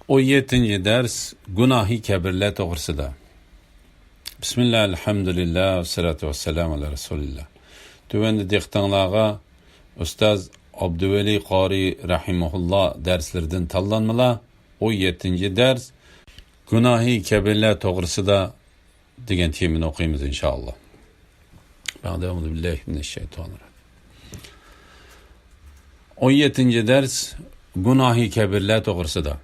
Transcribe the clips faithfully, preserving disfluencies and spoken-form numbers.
ئون يەتتىنچى دەرس، گۇناھى كەبىرلەر توغرىسىدا. بىسمىللا، ئەلھەمدۇلىللا، ۋەسسالاتۇ ۋەسسالامۇ ئالا رەسۇلىللا. تۆۋەندە دىققىتىڭلارغا ئۇستاز ئابدۇۋەلى قارى رەھىمەھۇللا دەرسلىرىدىن تاللانمىلار. ئون يەتتىنچى دەرس، گۇناھى كەبىرلەر توغرىسىدا دېگەن تېمىنى ئوقۇيمىز، ئىنشائاللا. بەئدە، ئەئۇزۇ بىللاھى مىنەششەيتانىر رەجىم. ئون يەتتىنچى دەرس، گۇناھى كەبىرلەر توغرىسىدا.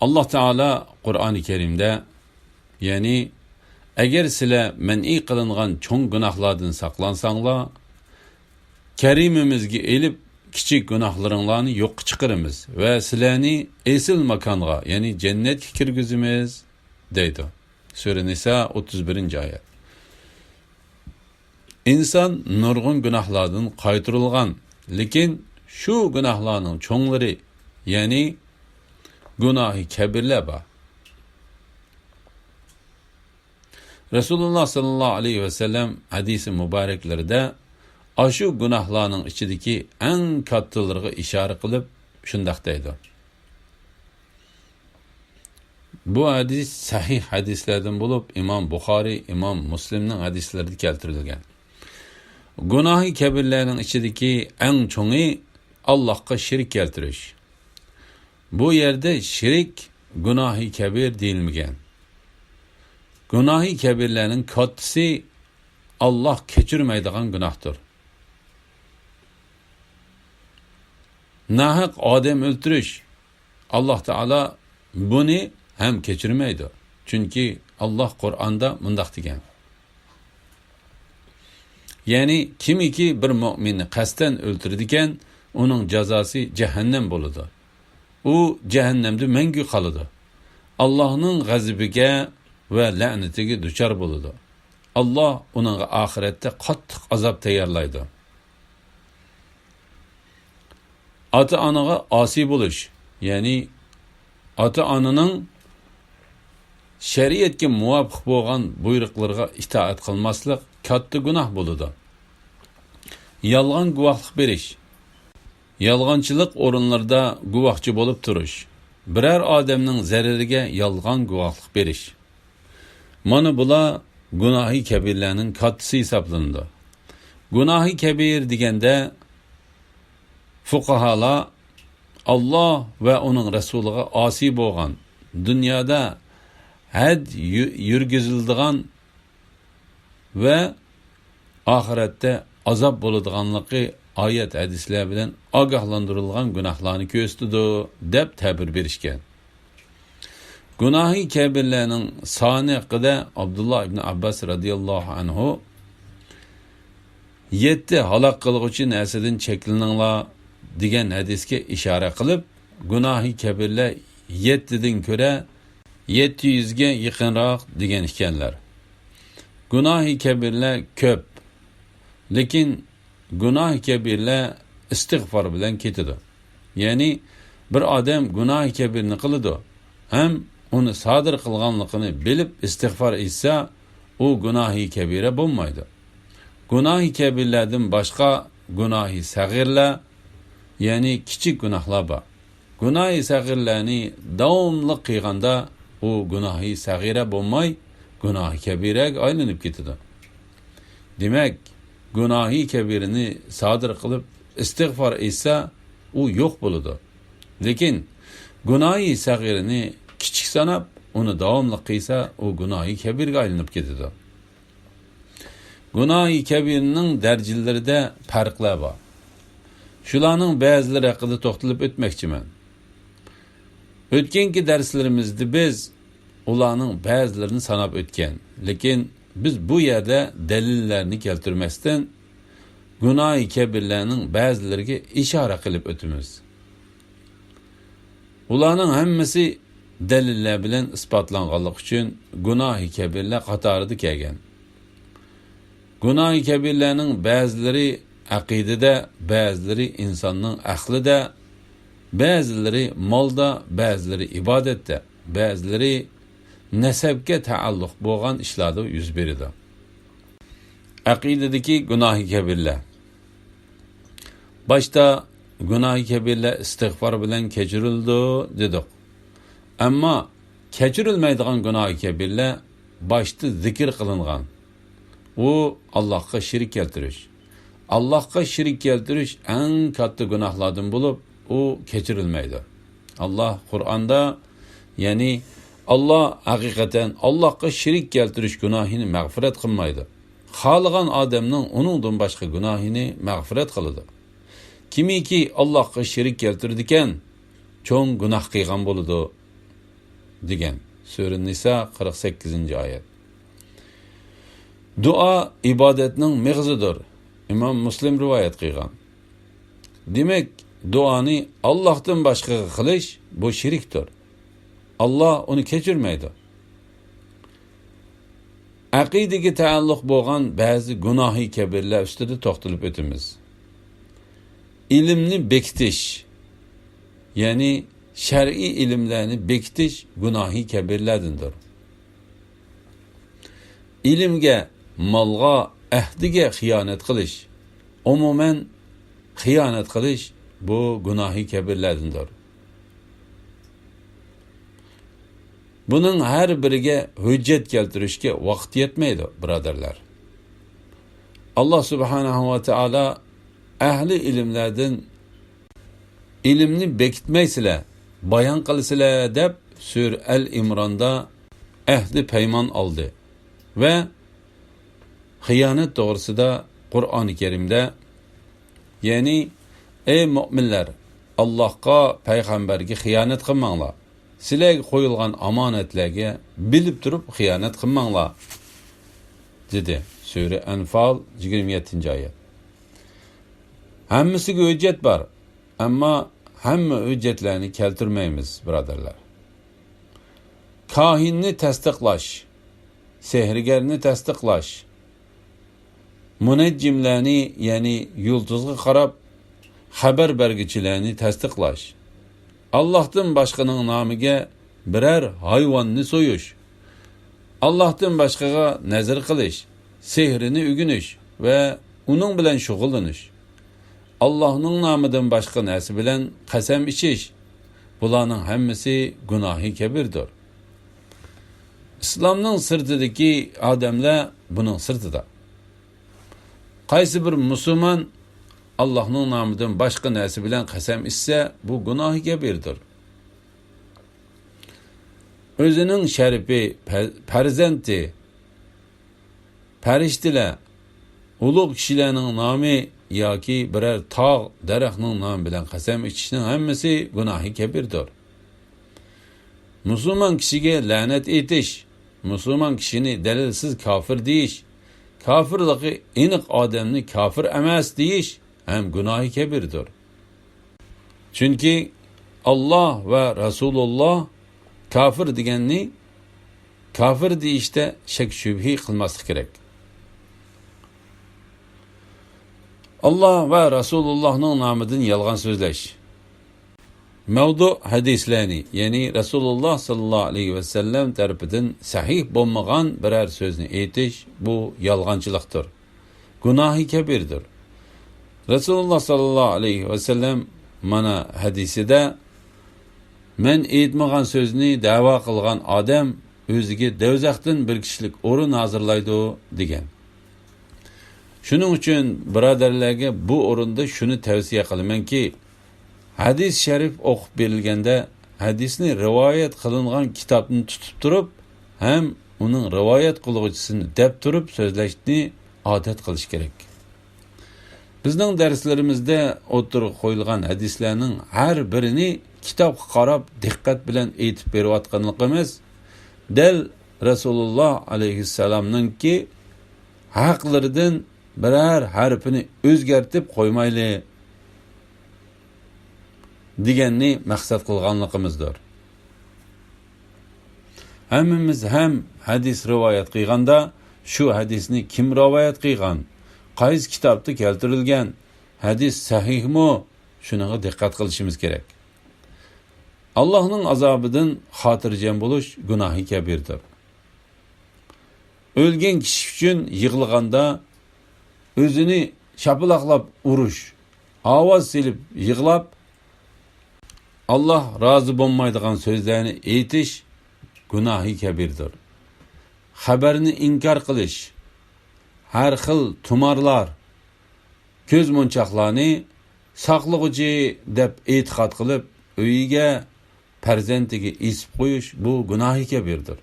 ئاللا تائالا قۇرئانى كەرىمدە، يەنى، ئەگەر سىلەر مەنئى قىلىنغان چوڭ گۇناھلاردىن ساقلانساڭلار، كەرىمىمىزگە ئېلىپ، كىچىك گۇناھلىرىڭلارنى يوققا چىقىرىمىز ۋە سىلەرنى ئېسىل ماكانغا، يەنى جەننەتكە كىرگۈزىمىز، دەيدۇ. سۈرە نىسا، ئوتتۇز بىرىنچى ئايەت. ئىنسان نۇرغۇن گۇناھلاردىن قايتۇرۇلغان، لېكىن شۇ گۇناھلارنىڭ چوڭلىرى، يەنى گۇناھى كەبىرلەر بار. رەسۇلۇللا ساللاللاھۇ ئەلەيھى ۋەسەللەم ھەدىسى مۇبارەكلىرىدە ئاشۇ گۇناھلارنىڭ ئىچىدىكى ئەڭ كاتتىلىرىغا ئىشارە قىلىپ شۇنداق دەيدۇ. بۇ ھەدىس سەھىھ ھەدىسلەردىن بولۇپ، ئىمام بۇخارىي، ئىمام مۇسلىمنىڭ ھەدىسلىرىدە كەلتۈرۈلگەن. گۇناھى كەبىرلەرنىڭ ئىچىدىكى ئەڭ چوڭى ئاللاھقا شېرىك كەلتۈرۈش. بۇ يەردە شېرىك گۇناھى كەبىر دېيىلمىگەن. گۇناھى كەبىرلەرنىڭ كاتتىسى ئاللاھ كەچۈرمەيدىغان گۇناھتۇر. ناھەق ئادەم ئۆلتۈرۈش. ئاللاھ تائالا بۇنى ھەم كەچۈرمەيدۇ. چۈنكى ئاللاھ قۇرئاندا مۇنداق دېگەن. يەنى، كىمكى بىر مۆمىننى قەستەن ئۆلتۈرىدىكەن، ئۇنىڭ جازاسى جەھەننەم بولىدۇ. ئۇ جەھەننەمدە مەڭگۈ قالىدۇ. ئاللاھنىڭ غەزىپىگە ۋە لەنىتىگە دۇچار بولىدۇ. ئاللاھ ئۇنىڭغا ئاخىرەتتە قاتتىق ئازاب تەييارلايدۇ. ئاتا-ئانىغا ئاسىي بولۇش، يەنى ئاتا-ئانىنىڭ شەرىئەتكە مۇۋاپىق بولغان بۇيرۇقلىرىغا ئىتائەت قىلماسلىق كاتتا گۇناھ بولىدۇ. يالغان گۇۋاھلىق بېرىش، يالغانچىلىق ئورۇنلىرىدا گۇۋاھچى بولۇپ تۇرۇش، بىرەر ئادەمنىڭ زەرىرىگە يالغان گۇۋاھلىق بېرىش. مانا بۇلار گۇناھى كەبىرلەرنىڭ كاتتىسى ھېسابلىنىدۇ. گۇناھى كەبىر دېگەندە، فۇقاھالار ئاللاھ ۋە ئۇنىڭ رەسۇلىغا ئاسىي بولغان، دۇنيادا ھەد يۈ-، يۈرگۈزۈلىدىغان ۋە ئاخىرەتتە ئازاب بولىدىغانلىقى ئايەت، ھەدىسلەر بىلەن ئاگاھلاندۇرۇلغان گۇناھلارنى كۆرسىتىدۇ، دەپ تەبىر بېرىشكەن. گۇناھى كەبىرلەرنىڭ سانى ھەققىدە ئابدۇللا ئىبن ئابباس رەزىياللاھۇ ئەنھۇ، يەتتە ھالاك قىلغۇچى نەرسىدىن چەكلىنىڭلار، دېگەن ھەدىسكە ئىشارە قىلىپ، گۇناھى كەبىرلەر يەتتىدىن كۆرە يەتتە يۈزگە يېقىنراق، دېگەن ئىكەنلەر. گۇناھى كەبىرلەر كۆپ، لېكىن گۇناھى كەبىرلەر ئىستىغپار بىلەن كېتىدۇ. يەنى بىر ئادەم گۇناھى كەبىرنى قىلىدۇ ھەم ئۇنى سادىر قىلغانلىقىنى بىلىپ ئىستىغپار ئېيتسا، ئۇ گۇناھى كەبىرە بولمايدۇ. گۇناھى كەبىرلەردىن باشقا گۇناھى سەغىرلەر، يەنى كىچىك گۇناھلار بار. گۇناھى سەغىرلەرنى داۋاملىق قىلغاندا، ئۇ گۇناھى سەغىرە بولماي، گۇناھى كەبىرەگە ئايلىنىپ كېتىدۇ. دېمەك، گۇناھى كەبىرىنى سادىر قىلىپ ئىستىغپار ئېيتسا، ئۇ يوق بولىدۇ. لېكىن گۇناھى سەغىرىنى كىچىك ساناپ، ئۇنى داۋاملىق قىلسا، ئۇ گۇناھى كەبىرگە ئايلىنىپ كېتىدۇ. گۇناھى كەبىرنىڭ دەرىجىلىرىدە پەرقلەر بار. شۇلارنىڭ بەزىلىرى ھەققىدە توختىلىپ ئۆتمەكچىمەن. ئۆتكەنكى دەرسلىرىمىزدە بىز ئۇلارنىڭ بەزىلىرىنى ساناپ ئۆتكەن. لېكىن بىز بۇ يەردە دەلىللەرنى كەلتۈرمەستىن، گۇناھى كەبىرلەرنىڭ بەزىلىرىگە ئىشارە قىلىپ ئۆتىمىز. ئۇلارنىڭ ھەممىسى دەلىللەر بىلەن ئىسپاتلانغانلىقى ئۈچۈن گۇناھى كەبىرلەر قاتارىدا كەلگەن. گۇناھى كەبىرلەرنىڭ بەزىلىرى ئەقىدىدە، بەزىلىرى ئىنساننىڭ ئەقلىدە، بەزىلىرى مالدا، بەزىلىرى ئىبادەتتە، بەزىلىرى نەسەبكە تەئەللۇق بولغان ئىشلاردا يۈز بېرىدۇ. ئەقىدىدىكى گۇناھى كەبىرلەر. باشتا گۇناھى كەبىرىلەر ئىستىغپار بىلەن كەچۈرۈلىدۇ دېدۇق. ئەمما كەچۈرۈلمەيدىغان گۇناھى كەبىرىلەر باشتا زىكىر قىلىنغان. ئۇ ئاللاھقا شېرىك كەلتۈرۈش. ئاللاھقا شېرىك كەلتۈرۈش ئەڭ كاتتا گۇناھلاردىن بولۇپ، ئۇ كەچۈرۈلمەيدۇ. ئاللاھ قۇرئاندا، يەنى، ئاللاھ ھەقىقەتەن ئاللاھقا شېرىك كەلتۈرۈش گۇناھىنى مەغپىرەت قىلمايدۇ. خالىغان ئادەمنىڭ ئۇنىڭدىن باشقا گۇناھىنى مەغپىرەت قىلىدۇ. كىمكى ئاللاھقا شېرىك كەلتۈرىدىكەن، چوڭ گۇناھ قىلغان بولىدۇ، دېگەن. سۈرە نىسا، قىرىق سەككىزىنچى ئايەت. دۇئا ئىبادەتنىڭ مېغىزىدۇر. ئىمام مۇسلىم رىۋايەت قىلغان. دېمەك، دۇئانى ئاللاھتىن باشقىغا قىلىش، بۇ شېرىكتۇر. ئاللاھ ئۇنى كەچۈرمەيدۇ. ئەقىدىگە تەئەللۇق بولغان بەزى گۇناھى كەبىرلەر ئۈستىدە توختىلىپ ئۆتىمىز. ئىلىمنى بېكىتىش، يەنى شەرئىي ئىلىملەرنى بېكىتىش گۇناھى كەبىرلەردىندۇر. ئىلىمگە، مالغا، ئەھدىگە خىيانەت قىلىش، ئومۇمەن، خىيانەت قىلىش، بۇ گۇناھى كەبىرلەردىندۇر. بۇنىڭ ھەر بىرىگە ھۆججەت كەلتۈرۈشكە ۋاقىت يەتمەيدۇ، بۇرادەرلەر. ئاللاھ سۇبھانەھۇ ۋە تائالا ئەھلى ئىلىملەردىن، «ئىلىمنى بېكىتمەيسىلەر، بايان قىلىسىلەر» دەپ، سۈرە ئەل ئىمراندا ئەھدى پەيمان ئالدى ۋە خىيانەت توغرىسىدا قۇرئانى كەرىمدە، يەنى، «ئەي مۆمىنلەر، ئاللاھقا، پەيغەمبەرگە خىيانەت قىلماڭلار. سىلەرگە قويۇلغان ئامانەتلەرگە بىلىپ تۇرۇپ خىيانەت قىلماڭلار» دېدى. سۈرە ئەنفال، يىگىرمە يەتتىنچى ئايەت. ھەممىسىگە ھۆججەت بار، ئەمما ھەممە ھۆججەتلەرنى كەلتۈرمەيمىز، بۇرادەرلەر. كاھىننى تەستىقلاش، سېھىرگەرنى تەستىقلاش، مۇنەججىملەرنى، يەنى يۇلتۇزغا قاراپ خەۋەر بەرگۈچىلەرنى تەستىقلاش، ئاللاھتىن باشقىنىڭ نامىگە بىرەر ھايۋاننى سويۇش، ئاللاھتىن باشقىغا نەزىر قىلىش، سېھرىنى ئۆگىنىش ۋە ئۇنىڭ بىلەن شۇغۇللىنىش، ئاللاھنىڭ نامىدىن باشقا نەرسە بىلەن قەسەم ئىچىش، بۇلارنىڭ ھەممىسى گۇناھى كەبىردۇر. ئىسلامنىڭ سىرتىدىكى ئادەملەر بۇنىڭ سىرتىدا. قايسى بىر مۇسۇلمان ئاللاھنىڭ نامىدىن باشقا نەرسە بىلەن قەسەم ئىچسە، بۇ گۇناھى كەبىردۇر. ئۆزىنىڭ شەرىپى، پە-، پەرزەنتى، پەرىشتىلەر، ئۇلۇغ كىشىلەرنىڭ نامى ياكى بىرەر تاغ، دەرەخنىڭ نامى بىلەن قەسەم ئىچىشنىڭ ھەممىسى گۇناھى كەبىردۇر. مۇسۇلمان كىشىگە لەنەت ئېيتىش، مۇسۇلمان كىشىنى دەلىلسىز كاپىر دېيىش، كاپىرلىقى ئېنىق ئادەمنى كاپىر ئەمەس دېيىش ھەم گۇناھى كەبىردۇر. چۈنكى ئاللاھ ۋە رەسۇلۇللاھ كاپىر دېگەننى كاپىر دېيىشتە شەك-شۈبھە قىلماسلىق كېرەك. ئاللاھ ۋە رەسۇلۇللاھنىڭ نامىدىن يالغان سۆزلەش. مەۋدۇ ھەدىسلەرنى، يەنى رەسۇلۇللاھ ساللاللاھۇ ئەلەيھى ۋەسەللەم تەرىپىدىن سەھىھ بولمىغان بىرەر سۆزنى ئېيتىش، بۇ يالغانچىلىقتۇر. گۇناھى كەبىردۇر. رەسۇلۇللاھ ساللاللاھۇ ئەلەيھى ۋەسەللەم مانا ھەدىسىدە، «مەن ئېيتمىغان سۆزنى دەۋا قىلغان ئادەم ئۆزىگە دوزاختىن بىر كىشىلىك ئورۇن ھازىرلايدۇ» دېگەن. شۇنىڭ ئۈچۈن، بۇرادەرلەرگە بۇ ئورۇندا شۇنى تەۋسىيە قىلىمەنكى، ھەدىس شەرىپ ئوقۇپ بېرىلگەندە، ھەدىسنى رىۋايەت قىلىنغان كىتابنى تۇتۇپ تۇرۇپ ھەم ئۇنىڭ رىۋايەت قىلغۇچىسىنى دەپ تۇرۇپ سۆزلەشنى ئادەت قىلىش كېرەك. بىزنىڭ دەرسلىرىمىزدە ئوتتۇرىغا قويۇلغان ھەدىسلەرنىڭ ھەر بىرىنى كىتابقا قاراپ دىققەت بىلەن ئېيتىپ بېرىۋاتقانلىقىمىز دەل رەسۇلۇللاھ ئەلەيھىسسالامنىڭكى ھەقلىرىدىن بىرەر ھەرپىنى ئۆزگەرتىپ قويمايلى دېگەننى مەقسەت قىلغانلىقىمىزدۇر. ھەممىمىز ھەم ھەدىس رىۋايەت قىلغاندا، شۇ ھەدىسنى كىم رىۋايەت قىلغان، قايسى كىتابتا كەلتۈرۈلگەن، ھەدىس سەھىھمۇ، شۇنىڭغا دىققەت قىلىشىمىز كېرەك. ئاللاھنىڭ ئازابىدىن خاتىرجەم بولۇش گۇناھى كەبىردۇر. ئۆلگەن كىشى ئۈچۈن يىغلىغاندا ئۆزىنى شاپىلاقلاپ ئۇرۇش، ئاۋاز سېلىپ يىغلاپ، ئاللاھ رازى بولمايدىغان سۆزلەرنى ئېيتىش گۇناھى كەبىردۇر. خەبەرنى ئىنكار قىلىش، ھەر خىل تۇمارلار، كۆز مونچاقلارنى ساقلىغۇچى دەپ ئېتىقاد قىلىپ، ئۆيىگە، پەرزەنتىگە ئېسىپ قويۇش، بۇ گۇناھى كەبىردۇر.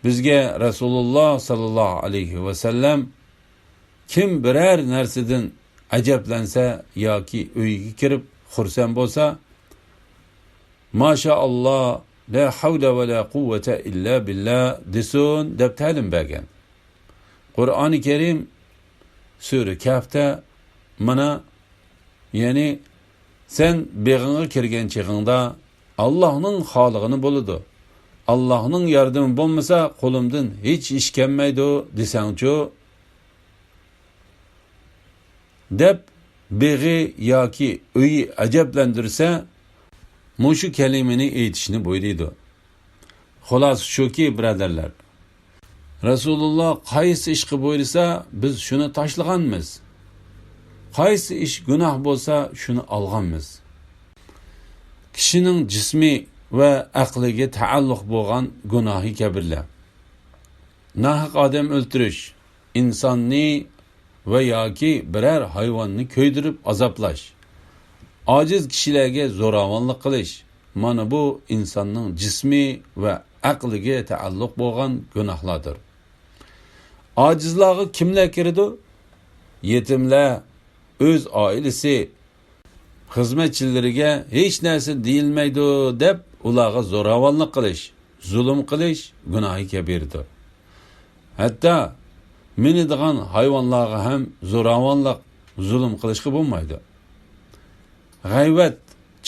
بىزگە رەسۇلۇللاھ ساللاللاھۇ ئەلەيھى ۋەسەللەم، كىم بىرەر نەرسىدىن ئەجەبلەنسە ياكى ئۆيىگە كىرىپ خۇرسەن بولسا، ماشائاللاھ، لا ھەۋلە ۋە لا قۇۋۋەتە ئىللا بىللا دېسۇن، دەپ تەلىم بەرگەن. قۇرئانى كەرىم سۈرە كەھفتە مانا، يەنى سەن بېغىڭغا كىرگەن چېغىڭدا ئاللاھنىڭ خالىغىنى بولىدۇ، ئاللاھنىڭ ياردىمى بولمىسا قولۇمدىن ھېچ ئىش كەلمەيدۇ دېسەڭچۇ؟ دەپ بېغى ياكى ئۆيى ئەجەبلەندۈرسە، مۇشۇ كەلىمىنى ئېيتىشنى بۇيرۇيدۇ. خۇلاسە شۇكى، بۇرادەرلەر، رەسۇلۇللاھ قايسى ئىشقا بۇيرۇسا، بىز شۇنى تاشلىغانمىز. قايسى ئىش گۇناھ بولسا، شۇنى ئالغانمىز. كىشىنىڭ جىسمى ۋە ئەقلىگە تەئەللۇق بولغان گۇناھى كەبىرلەر. ناھەق ئادەم ئۆلتۈرۈش، ئىنساننى ۋە ياكى بىرەر ھايۋاننى كۆيدۈرۈپ ئازابلاش، ئاجىز كىشىلەرگە زوراۋانلىق قىلىش، مانا بۇ ئىنساننىڭ جىسمى ۋە ئەقلىگە تەئەللۇق بولغان گۇناھلاردۇر. ئاجىزلارغا كىملەر كىرىدۇ؟ يېتىملەر، ئۆز ئائىلىسى، خىزمەتچىلىرىگە ھېچ نەرسە دېيىلمەيدۇ دەپ ئۇلارغا زوراۋانلىق قىلىش، زۇلۇم قىلىش گۇناھى كەبىردۇر. ھەتتا مىنىدىغان ھايۋانلارغا ھەم زوراۋانلىق، زۇلۇم قىلىشقا بولمايدۇ. غەيۋەت،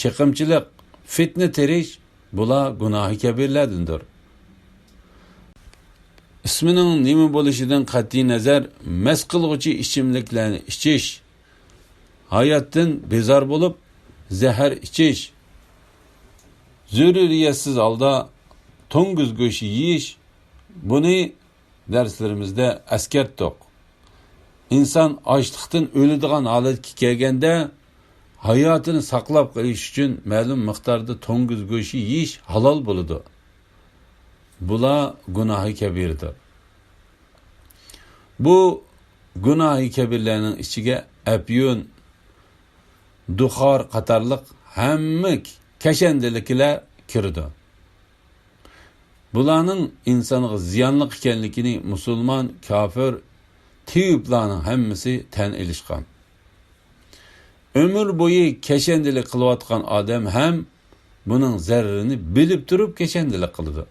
چېقىمچىلىق، فىتنە تېرىش، بۇلار گۇناھى كەبىرلەردىندۇر. ئىسمىنىڭ نېمە بولۇشىدىن قەتئىينەزەر، مەست قىلغۇچى ئىچىملىكلەرنى ئىچىش، ھاياتتىن بىزار بولۇپ، زەھەر ئىچىش، زۆرۈرىيەتسىز ھالدا توڭگۇز گۆشى يېيىش، بۇنى دەرسلىرىمىزدە ئەسكەرتتۇق. ئىنسان ئاچلىقتىن ئۆلىدىغان ھالەتكە كەلگەندە، ھاياتىنى ساقلاپ قېلىش ئۈچۈن مەلۇم مىقداردا توڭگۇز گۆشى يېيىش ھالال بولىدۇ. بۇلار گۇناھى كەبىردۇر. بۇ گۇناھى كەبىرلەرنىڭ ئىچىگە ئەپيۈن، دۇخار قاتارلىق ھەممە كەشەندىلىكلەر كىرىدۇ. بۇلارنىڭ ئىنسانغا زىيانلىق ئىكەنلىكىنى مۇسۇلمان، كاپىر، تېۋىپلارنىڭ ھەممىسى تەن ئېلىشقان. ئۆمۈر بويى كەشەندىلىك قىلىۋاتقان ئادەم ھەم بۇنىڭ زەرىرىنى بىلىپ تۇرۇپ كەشەندىلىك قىلىدۇ.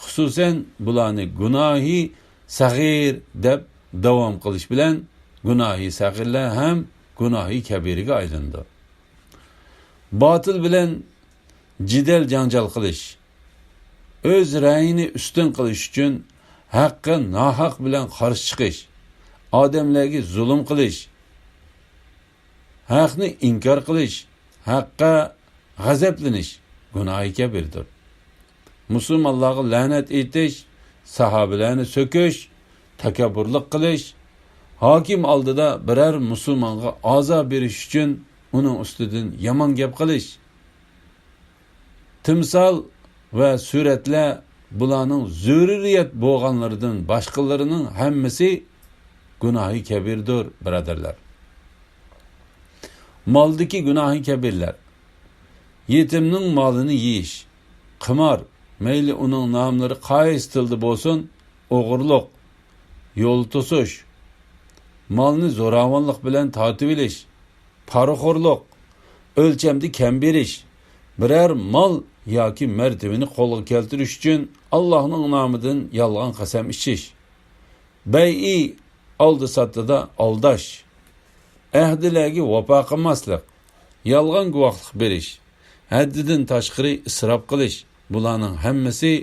خۇسۇسەن، بۇلارنى گۇناھى سەغىر دەپ داۋام قىلىش بىلەن، گۇناھى سەغىرلەر ھەم گۇناھى كەبىرىگە ئايلىنىدۇ. باتىل بىلەن جېدەل-جاڭجال قىلىش، ئۆز رەيىنى ئۈستۈن قىلىش ئۈچۈن ھەققە ناھەق بىلەن قارشى چىقىش، ئادەملەرگە زۇلۇم قىلىش، ھەقنى ئىنكار قىلىش، ھەققە غەزەپلىنىش گۇناھى كەبىردۇر. مۇسۇلمانلارغا لەنەت ئېيتىش، ساھابىلەرنى سۆكۈش، تەكەببۇرلۇق قىلىش، ھاكىم ئالدىدا بىرەر مۇسۇلمانغا ئازار بېرىش ئۈچۈن ئۇنىڭ ئۈستىدىن يامان گەپ قىلىش، تىمسال ۋە سۈرەتلەر، بۇلارنىڭ زۆرۈرىيەت بولغانلىرىدىن باشقىلىرىنىڭ ھەممىسى گۇناھى كەبىردۇر، بۇرادەرلەر. مالدىكى گۇناھى كەبىرلەر. يېتىمنىڭ مالىنى يېيىش، قىمار، مەيلى ئۇنىڭ ناملىرى قايسى تىلدا بولسۇن، ئوغرىلىق، يول توسۇش، مالنى زوراۋانلىق بىلەن تارتىۋېلىش، پارىخورلۇق، ئۆلچەمدە كەم بېرىش، بىرەر مال ياكى مەرتىۋىنى قولغا كەلتۈرۈش ئۈچۈن ئاللاھنىڭ نامىدىن يالغان قەسەم ئىچىش، بەيئى، ئالدى-ساتتىدا ئالداش، ئەھدىلەرگە ۋاپا قىلماسلىق، يالغان گۇۋاھلىق بېرىش، ھەددىدىن تاشقىرى ئىسراپ قىلىش، بۇلارنىڭ ھەممىسى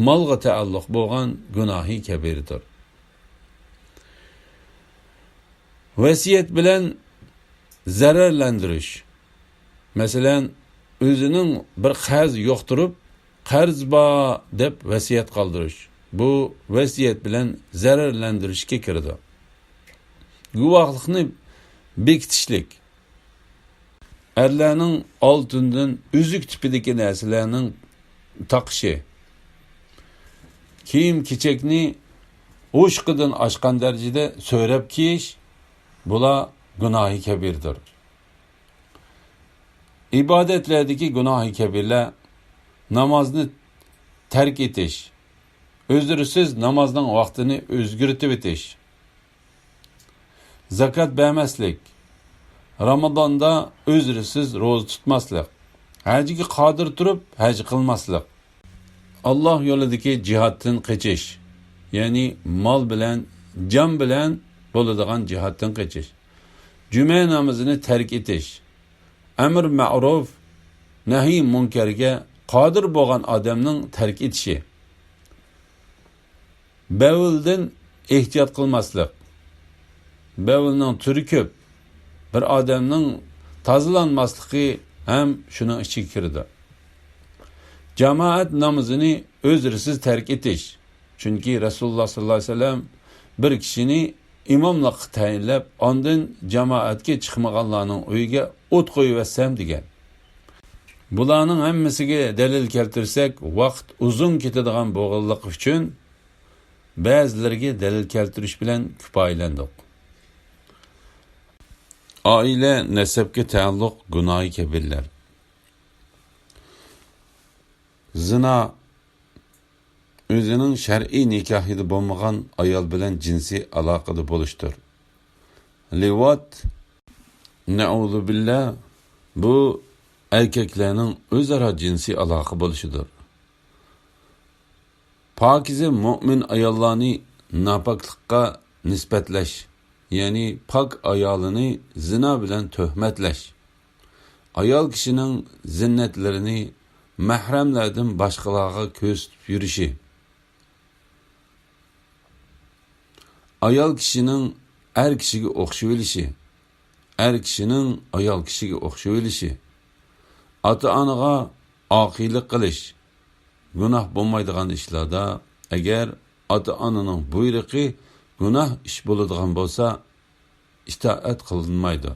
مالغا تەئەللۇق بولغان گۇناھى كەبىردۇر. ۋەسىيەت بىلەن زەرەرلەندۈرۈش. مەسىلەن، ئۆزىنىڭ بىر قەرزى يوق تۇرۇپ، «قەرز بار» دەپ ۋەسىيەت قالدۇرۇش. بۇ ۋەسىيەت بىلەن زەرەرلەندۈرۈشكە كىرىدۇ. گۇۋاھلىقنى بېكىتىشلىك. ئەرلەرنىڭ ئالتۇندىن ئۈزۈك تىپىدىكى نەرسىلەرنىڭ تاقىشى. كىيىم-كېچەكنى ھوشقىدىن ئاشقان دەرىجىدە سۆرەپ كىيىش، بۇلار گۇناھى كەبىردۇر. ئىبادەتلەردىكى گۇناھى كەبىرلەر، نامازنى تەرك ئېتىش، ئۆزرىسىز نامازنىڭ ۋاقتىنى ئۆزگىرتىۋېتىش، زاكات بەرمەسلىك، رامىزاندا ئۆزرىسىز روزا تۇتماسلىق، ھەجگە قادىر تۇرۇپ ھەج قىلماسلىق، ئاللاھ يولىدىكى جىھادتىن قېچىش، يەنى مال بىلەن، جان بىلەن بولىدىغان جىھادتىن قېچىش، جۈمە نامىزىنى تەرك ئېتىش، ئەمر مەرۇف، نەھىي مۇنكەرگە قادىر بولغان ئادەمنىڭ تەرك ئېتىشى. بەۋلدىن ئېھتىيات قىلماسلىق. بەۋلنىڭ تۈرى كۆپ. بىر ئادەمنىڭ تازىلانماسلىقى ھەم شۇنىڭ ئىچىگە كىرىدۇ. جامائەت نامىزىنى ئۆزرىسىز تەرك ئېتىش. چۈنكى رەسۇلۇللاھ سەللەللاھۇ ئەلەيھى ۋەسەللەم بىر كىشىنى ئىماملىققا تەيىنلەپ، ئاندىن جامائەتكە چىقمىغانلارنىڭ ئۆيىگە ئوت قويۇۋەتسەم دېگەن. بۇلارنىڭ ھەممىسىگە دەلىل كەلتۈرسەك، ۋاقىت ئۇزۇن كېتىدىغان بولغانلىقى ئۈچۈن، بەزىلىرىگە دەلىل كەلتۈرۈش بىلەن كۇپايىلەندۇق. ئائىلە، نەسەبكە تەئەللۇق گۇناھى كەبىرلەر. زىنا، ئۆزىنىڭ شەرئىي نىكاھىدا بولمىغان ئايال بىلەن جىنسىي ئالاقىدە بولۇشتۇر. لىۋات، نەئۇزۇبىللا، بۇ ئەركەكلەرنىڭ ئۆزئارا جىنسىي ئالاقە بولۇشىدۇر. پاكىزە مۆمىن ئاياللارنى ناپاكلىققا نىسبەتلەش، يەنى پاك ئايالىنى زىنا بىلەن تۆھمەتلەش، ئايال كىشىنىڭ زىننەتلىرىنى مەھرەملەردىن باشقىلارغا كۆرسىتىپ يۈرۈشى، ئايال كىشىنىڭ ئەر كىشىگە ئوخشىۋېلىشى، ئەر كىشىنىڭ ئايال كىشىگە ئوخشىۋېلىشى، ئاتا-ئانىغا ئاقىلىق قىلىش گۇناھ بولمايدىغان ئىشلاردا، ئەگەر ئاتا-ئانىنىڭ بۇيرۇقى گۇناھ ئىش بولىدىغان بولسا، ئىتائەت قىلىنمايدۇ.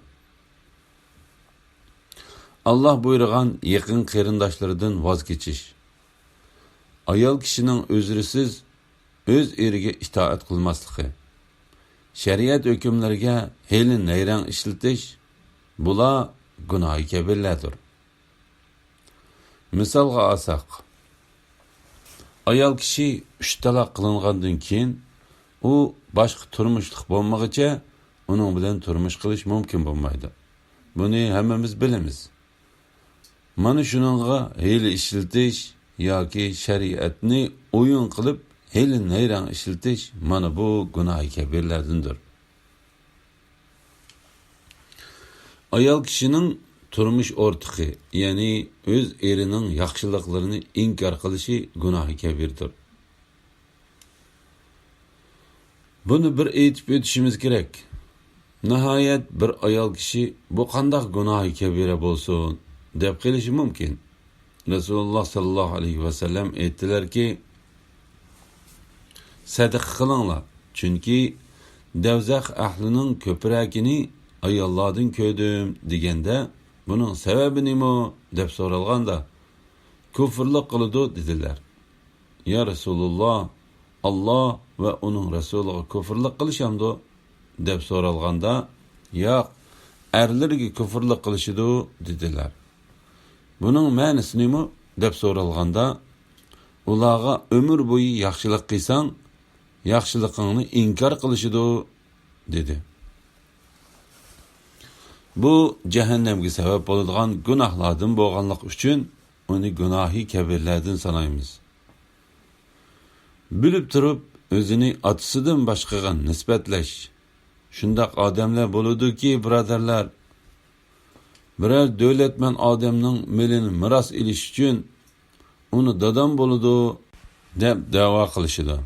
ئاللاھ بۇيرۇغان يېقىن قېرىنداشلىرىدىن ۋاز كېچىش. ئايال كىشىنىڭ ئۆزرىسىز ئۆز ئېرىگە ئىتائەت قىلماسلىقى. شەرىئەت ھۆكۈملىرىگە ھىيلە-نەيرەڭ ئىشلىتىش، بۇلار گۇناھى كەبىرلەردۇر. مىسالغا ئالساق، ئايال كىشى ئۈچ تالاق قىلىنغاندىن كېيىن، ئۇ باشقا تۇرمۇشلۇق بولمىغىچە ئۇنىڭ بىلەن تۇرمۇش قىلىش مۇمكىن بولمايدۇ. بۇنى ھەممىمىز بىلىمىز. مانا شۇنىڭغا ھىيلە ئىشلىتىش ياكى شەرىئەتنى ئويۇن قىلىپ ھىيلە-نەيرەڭ ئىشلىتىش، مانا بۇ گۇناھى كەبىرلەردىندۇر. ئايال كىشىنىڭ تۇرمۇش ئورتىقى، يەنى ئۆز ئېرىنىڭ ياخشىلىقلىرىنى ئىنكار قىلىشى گۇناھى كەبىردۇر. بۇنى بىر ئېيتىپ ئۆتۈشىمىز كېرەك. ناھايەت بىر ئايال كىشى، «بۇ قانداق گۇناھى كەبىرە بولسۇن؟» دەپ قېلىشى مۇمكىن. رەسۇلۇللاھ سەللەللاھۇ ئەلەيھى ۋەسەللەم ئېيتتىلەركى، «سەدىقە قىلىڭلار، چۈنكى دەۋزەخ ئەھلىنىڭ كۆپرەكىنى ئاياللاردىن كۆردۈم» دېگەندە، «بۇنىڭ سەۋەبى نېمە؟» دەپ سورالغاندا، «كۇفرلۇق قىلىدۇ» دېدىلەر. «يا رەسۇلۇللاھ، ئاللاھ ۋە ئۇنىڭ رەسۇلىغا كۇفرلۇق قىلىشامدۇ؟» دەپ سورالغاندا، «ياق، ئەرلىرىگە كۇفرلۇق قىلىشىدۇ» دېدىلەر. «بۇنىڭ مەنىسى نېمە؟» دەپ سورالغاندا، «ئۇلارغا ئۆمۈر بويى ياخشىلىق قىلساڭ، ياخشىلىقىڭنى ئىنكار قىلىشىدۇ» دېدى. بۇ جەھەننەمگە سەۋەب بولىدىغان گۇناھلاردىن بولغانلىقى ئۈچۈن ئۇنى گۇناھى كەبىرلەردىن سانايمىز. بىلىپ تۇرۇپ ئۆزىنى ئاتىسىدىن باشقىغا نىسبەتلەش. شۇنداق ئادەملەر بولىدۇكى، بۇرادەرلەر، بىرەر دۆلەتمەن ئادەمنىڭ مېلىنى مىراس ئېلىش ئۈچۈن، «ئۇنى دادام بولىدۇ» دەپ دەۋا قىلىشىدۇ.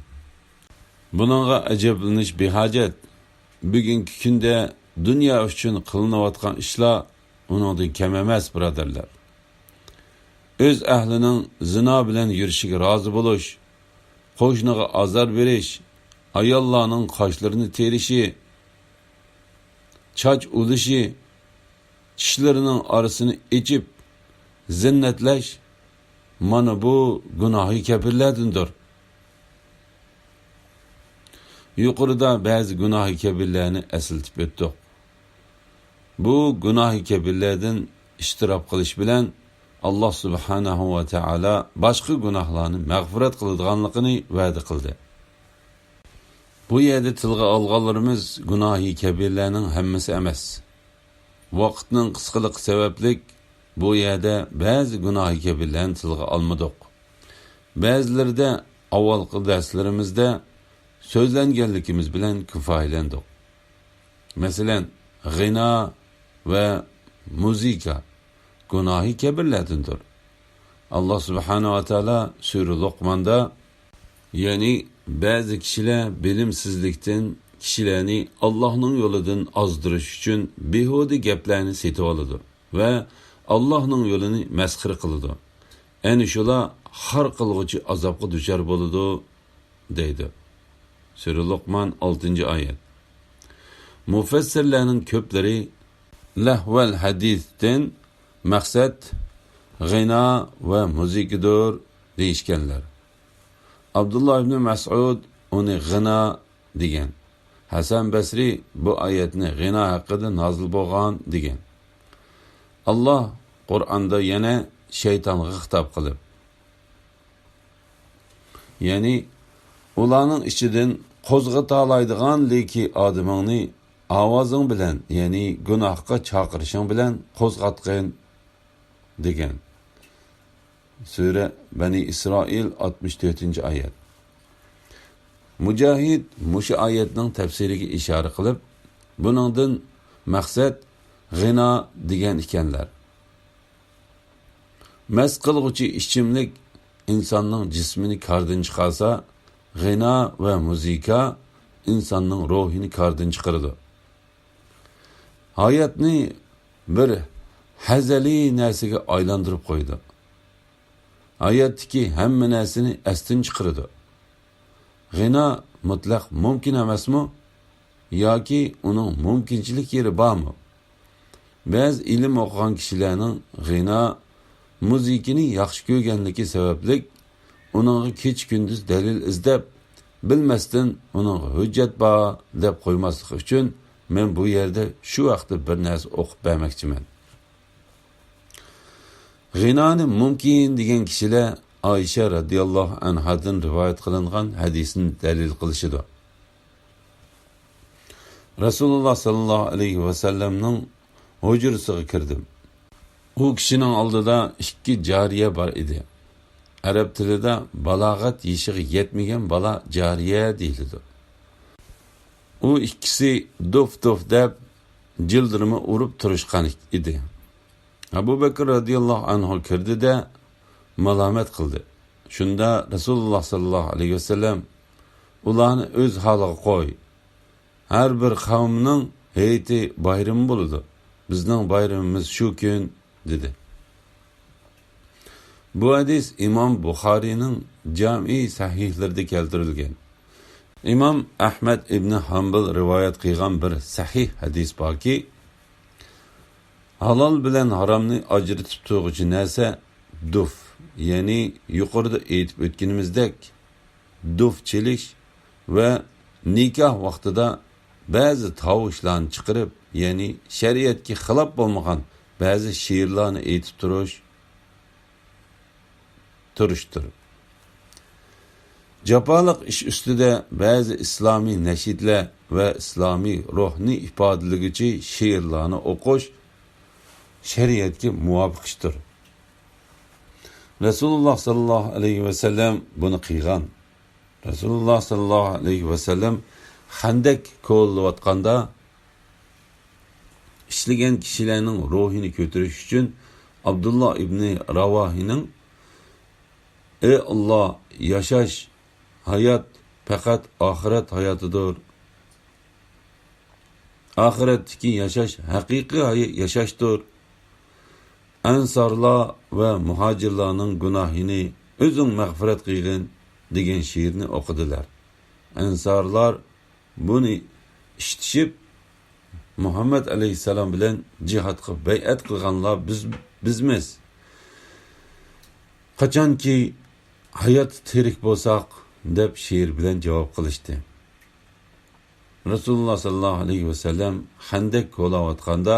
بۇنىڭغا ئەجەبلىنىش بىھاجەت. بۈگۈنكى كۈندە دۇنيا ئۈچۈن قىلىنىۋاتقان ئىشلار ئۇنىڭدىن كەم ئەمەس، بۇرادەرلەر. ئۆز ئەھلىنىڭ زىنا بىلەن يۈرۈشىگە رازى بولۇش، قوشنىغا ئازار بېرىش، ئاياللارنىڭ قاشلىرىنى تېرىشى، چاچ ئۇلىشى، چىشلىرىنىڭ ئارىسىنى ئېچىپ زىننەتلەش، مانا بۇ گۇناھى كەبىرلەردىندۇر. يۇقىرىدا بەزى گۇناھى كەبىرلەرنى ئەسلىتىپ ئۆتتۇق. بۇ گۇناھى كەبىرلەردىن ئىجتىراپ قىلىش بىلەن ئاللاھ سۇبھانەھۇ ۋە تائالا باشقا گۇناھلارنى مەغپىرەت قىلىدىغانلىقىنى ۋەدە قىلدى. بۇ يەردە تىلغا ئالغانلىرىمىز گۇناھى كەبىرلەرنىڭ ھەممىسى ئەمەس. ۋاقىتنىڭ قىسقىلىقى سەۋەبلىك بۇ يەردە بەزى گۇناھى كەبىرلەرنى تىلغا ئالمىدۇق. بەزىلىرىدە ئاۋۋالقى دەرسلىرىمىزدە سۆزلەنگەنلىكىمىز بىلەن كۇپايىلەندۇق. مەسىلەن، غىنا ۋە مۇزىكا گۇناھى كەبىرلەردىندۇر. ئاللاھ سۇبھانەھۇ ۋە تائالا سۈرە لۇقماندا، يەنى بەزى كىشىلەر بىلىمسىزلىكتىن كىشىلەرنى ئاللاھنىڭ يولىدىن ئازدۇرۇش ئۈچۈن بىھۇدە گەپلەرنى سېتىۋالىدۇ ۋە ئاللاھنىڭ يولىنى مەسخىرە قىلىدۇ. ئەنە شۇلار خار قىلغۇچى ئازابقا دۇچار بولىدۇ، دەيدۇ. سۈرە لۇقمان، ئالتىنچى ئايەت. مۇفەسسىرلەرنىڭ كۆپلىرى لەھۋەل ھەدىستىن مەقسەت غىنا ۋە مۇزىكىدۇر دېيىشكەنلەر. ئابدۇللا ئىبنى مەسئۇد ئۇنى غىنا دېگەن. ھەسەن بەسرى بۇ ئايەتنى غىنا ھەققىدە نازىل بولغان دېگەن. ئاللاھ قۇرئاندا يەنە شەيتانغا خىتاب قىلىپ، يەنى ئۇلارنىڭ ئىچىدىن قوزغىتالايدىغان لىكى ئادىمىڭنى ئاۋازىڭ بىلەن، يەنى گۇناھقا چاقىرىشىڭ بىلەن قوزغاتقىن، دېگەن. سۈرە بەنى ئىسرائىل، ئاتمىش تۆتىنچى ئايەت. مۇجاھىد مۇشۇ ئايەتنىڭ تەپسىرىگە ئىشارە قىلىپ، بۇنىڭدىن مەقسەت غىنا دېگەن ئىكەنلەر. مەست قىلغۇچى ئىچىملىك ئىنساننىڭ جىسمىنى كاردىن چىقارسا، غىنا ۋە مۇزىكا ئىنساننىڭ روھىنى كاردىن چىقىرىدۇ. ھاياتنى بىر ھەزەلىي نەرسىگە ئايلاندۇرۇپ قويىدۇ. ھاياتتىكى ھەممە نەرسىنى ئەستىن چىقىرىدۇ. غىنا مۇتلەق مۇمكىن ئەمەسمۇ؟ ياكى ئۇنىڭ مۇمكىنچىلىك يېرى بارمۇ؟ بەزى ئىلىم ئوقۇغان كىشىلەرنىڭ غىنا مۇزىكىنى ياخشى كۆرگەنلىكى سەۋەبلىك، ئۇنىڭغا كېچە-كۈندۈز دەلىل ئىزدەپ، بىلمەستىن ئۇنىڭغا ھۆججەت بار دەپ قويماسلىقى ئۈچۈن، مەن بۇ يەردە شۇ ھەقتە بىر نەرسە ئوقۇپ بەرمەكچىمەن. غىنانى مۇمكىن دېگەن كىشىلەر ئائىشە رەزىياللاھۇ ئەنھادىن رىۋايەت قىلىنغان ھەدىسنى دەلىل قىلىشىدۇ. رەسۇلۇللاھ ساللاللاھۇ ئەلەيھى ۋەسەللەمنىڭ ھۇجرىسىغا كىردىم. ئۇ كىشىنىڭ ئالدىدا ئىككى جارىيە بار ئىدى. ئەرەب تىلىدا بالاغەت يېشىغا يەتمىگەن بالا جارىيە دېيىلىدۇ. ئۇ ئىككىسى دوف-دوف دەپ جىلدىرما ئۇرۇپ تۇرۇشقان ئىدى. ئەبۇ بەكرى رەزىياللاھۇ ئەنھۇ كىردى-دە، مالامەت قىلدى. شۇندا رەسۇلۇللاھ ساللاللاھۇ ئەلەيھى ۋەسەللەم، ئۇلارنى ئۆز ھالىغا قوي. ھەر بىر قەۋمنىڭ ھېيتى، بايرىمى بولىدۇ. بىزنىڭ بايرىمىمىز شۇ كۈن، دېدى. بۇ ھەدىس ئىمام بۇخارىينىڭ جامىئى سەھىھلىرىدە كەلتۈرۈلگەن. ئىمام ئەھمەد ئىبنى ھامبال رىۋايەت قىلغان بىر سەھىھ ھەدىس باركى، ھالال بىلەن ھارامنى ئاجرىتىپ تۇرغۇچى نەرسە دۇف، يەنى يۇقىرىدا ئېيتىپ ئۆتكىنىمىزدەك، دۇف چېلىش ۋە نىكاھ ۋاقتىدا بەزى تاۋۇشلارنى چىقىرىپ، يەنى شەرىئەتكە خىلاپ بولمىغان بەزى شېئىرلارنى ئېيتىپ تۇرۇش، تۇرۇشتۇر. جاپالىق ئىش ئۈستىدە بەزى ئىسلامىي نەشىدلەر ۋە ئىسلامىي روھنى ئىپادىلىگۈچى شېئىرلارنى ئوقۇش شەرىئەتكە مۇۋاپىق ئىشتۇر. رەسۇلۇللاھ ساللاللاھۇ ئەلەيھى ۋەسەللەم بۇنى قىلغان. رەسۇلۇللاھ ساللاللاھۇ ئەلەيھى ۋەسەللەم خەندەك كولىلىۋاتقاندا، ئىشلىگەن كىشىلەرنىڭ روھىنى كۆتۈرۈش ئۈچۈن ئابدۇللا ئىبنى راۋاھىنىڭ، ئى ئاللا، ياشاش، ھايات پەقەت ئاخىرەت ھاياتىدۇر. ئاخىرەتتىكى ياشاش ھەقىقىي ھاي-، ياشاشتۇر. ئەنسارلار ۋە مۇھاجىرلارنىڭ گۇناھىنى ئۆزۈڭ مەغپىرەت قىلغىن، دېگەن شېئىرنى ئوقۇدىلار. ئەنسارلار بۇنى ئىشىتىشىپ، مۇھەممەد ئەلەيھىسسالام بىلەن جىھادقا بەيئەت قىلغانلار بىز، بىزمىز. قاچانكى ھايات تىرىك بولساق، دەپ شېئىر بىلەن جاۋاب قىلىشتى. رەسۇلۇللاھ سەللەللاھۇ ئەلەيھى ۋەسەللەم خەندەك كولاۋاتقاندا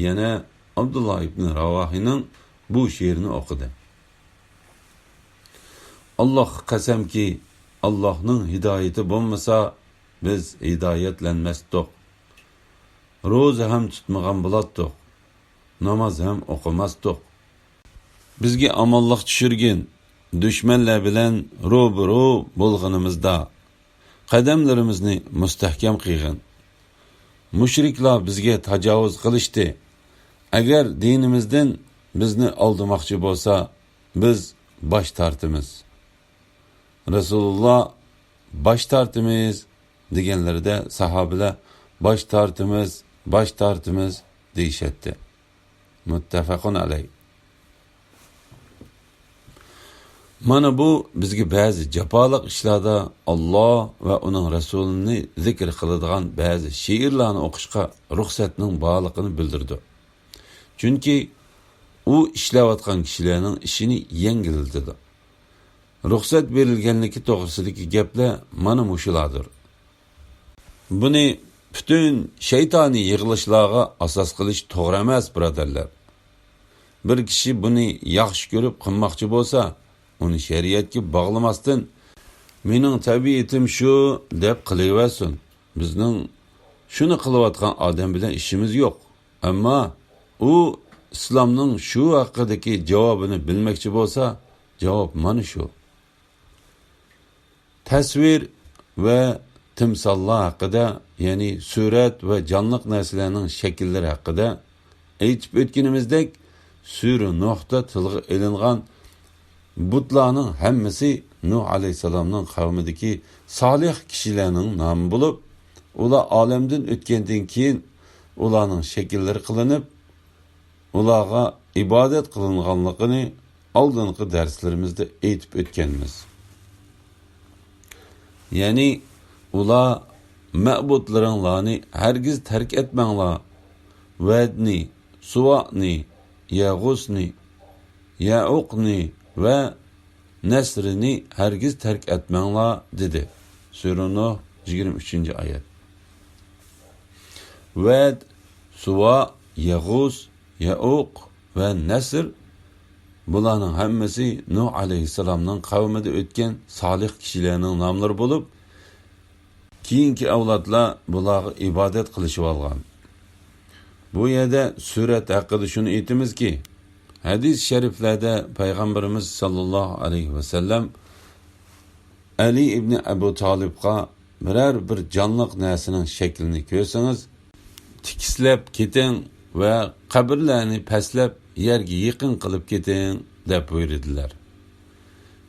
يەنە ئابدۇللاھ ئىبن راۋاھىنىڭ بۇ شېئىرىنى ئوقۇدى. ئاللاھقا قەسەمكى، ئاللاھنىڭ ھىدايىتى بولمىسا، بىز ھىدايەتلەنمەستۇق. روزا ھەم تۇتمىغان بولاتتۇق. ناماز ھەم ئوقۇماستۇق. بىزگە ئامانلىق چۈشۈرگىن، دۈشمەنلەر بىلەن روبىرو بولغىنىمىزدا، قەدەملىرىمىزنى مۇستەھكەم قىلغىن. مۇشرىكلار بىزگە تاجاۋۇز قىلىشتى. ئەگەر دىنىمىزدىن بىزنى ئالدىماقچى بولسا، بىز باش تارتىمىز. رەسۇلۇللاھ، «باش تارتىمىز» دېگەنلىرىدە، ساھابىلەر، «باش تارتىمىز، باش تارتىمىز» دېيىشەتتى. مۇتتەفەقۇن ئەلەي. مانا بۇ بىزگە بەزى جاپالىق ئىشلاردا ئاللاھ ۋە ئۇنىڭ رەسۇلىنى زىكىر قىلىدىغان بەزى شېئىرلارنى ئوقۇشقا رۇخسەتنىڭ بارلىقىنى بىلدۈرىدۇ. چۈنكى ئۇ ئىشلەۋاتقان كىشىلەرنىڭ ئىشىنى يەڭگىللىتىدۇ. رۇخسەت بېرىلگەنلىكى توغرىسىدىكى گەپلەر مانا مۇشۇلاردۇر. بۇنى پۈتۈن شەيتانىي يىغىلىشلارغا ئاساس قىلىش توغرا ئەمەس، بۇرادەرلەر. بىر كىشى بۇنى ياخشى كۆرۈپ قىلماقچى بولسا، ئۇنى شەرىئەتكە باغلىماستىن، «مېنىڭ تەبىئىتىم شۇ» دەپ قىلىۋەرسۇن. بىزنىڭ شۇنى قىلىۋاتقان ئادەم بىلەن ئىشىمىز يوق. ئەمما ئۇ ئىسلامنىڭ شۇ ھەققىدىكى جاۋابىنى بىلمەكچى بولسا، جاۋاب مانا شۇ. تەسۋىر ۋە تىمساللار ھەققىدە، يەنى سۈرەت ۋە جانلىق نەرسىلەرنىڭ شەكىللىرى ھەققىدە ئېيتىپ ئۆتكىنىمىزدەك، سۈرە نۇھتا تىلغا ئېلىنغان بۇتلارنىڭ ھەممىسى نۇھ ئەلەيھىسسالامنىڭ قەۋمىدىكى سالىھ كىشىلەرنىڭ نامى بولۇپ، ئۇلار ئالەمدىن ئۆتكەندىن كېيىن ئۇلارنىڭ شەكىللىرى قىلىنىپ، ئۇلارغا ئىبادەت قىلىنغانلىقىنى ئالدىنقى دەرسلىرىمىزدە ئېيتىپ ئۆتكەنمىز. يەنى ئۇلار، «مەبۇدلىرىڭلارنى ھەرگىز تەرك ئەتمەڭلار، ۋەدنى، سۇۋانى، يەغۇسنى، يەئۇقنى ۋە نەسرنى ھەرگىز تەرك ئەتمەڭلار» دېدى. سۈرە نۇھ، يىگىرمە ئۈچىنچى ئايەت. ۋەد، سۇۋا، يەغۇس، يەئۇق ۋە نەسر، بۇلارنىڭ ھەممىسى نۇھ ئەلەيھىسسالامنىڭ قەۋمىدە ئۆتكەن سالىھ كىشىلەرنىڭ ناملىرى بولۇپ، كېيىنكى ئەۋلادلار بۇلارغا ئىبادەت قىلىشىۋالغان. بۇ يەردە سۈرەت ھەققىدە شۇنى ئېيتىمىزكى، ھەدىس شەرىپلەردە پەيغەمبىرىمىز ساللاللاھۇ ئەلەيھى ۋەسەللەم، ئەلى ئىبنى ئەبۇ تالىپقا، «بىرەر بىر جانلىق نەرسىنىڭ شەكلىنى كۆرسىڭىز، تېكىستلەپ كېتىڭ ۋە قەبرىلەرنى پەسلەپ، يەرگە يېقىن قىلىپ كېتىڭ» دەپ بۇيرۇدىلار.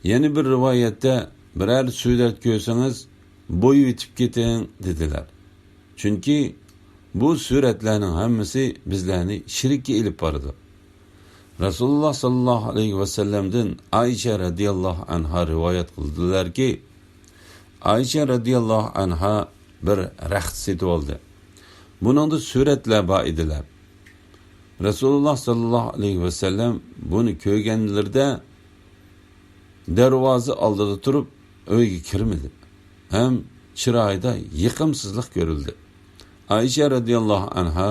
يەنە بىر رىۋايەتتە، «بىرەر سۈرەت كۆرسىڭىز، بويىۋېتىپ كېتىڭ» دېدىلەر. چۈنكى بۇ سۈرەتلەرنىڭ ھەممىسى بىزلەرنى شىرككە ئېلىپ بارىدۇ. رەسۇلۇللاھ ساللاللاھۇ ئەلەيھى ۋەسەللەمدىن ئائىشە رەزىياللاھۇ ئەنھا رىۋايەت قىلدىلەركى، ئائىشە رەزىياللاھۇ ئەنھا بىر رەخت سېتىۋالدى. بۇنىڭدا سۈرەتلەر بار ئىدىلەر. رەسۇلۇللاھ ساللاللاھۇ ئەلەيھى ۋەسەللەم بۇنى كۆرگەنلىرىدە، دەرۋازا ئالدىدا تۇرۇپ، ئۆيگە كىرمىدى ھەم چىرايىدا يېقىمسىزلىق كۆرۈلدى. ئائىشە رەزىياللاھۇ ئەنھا،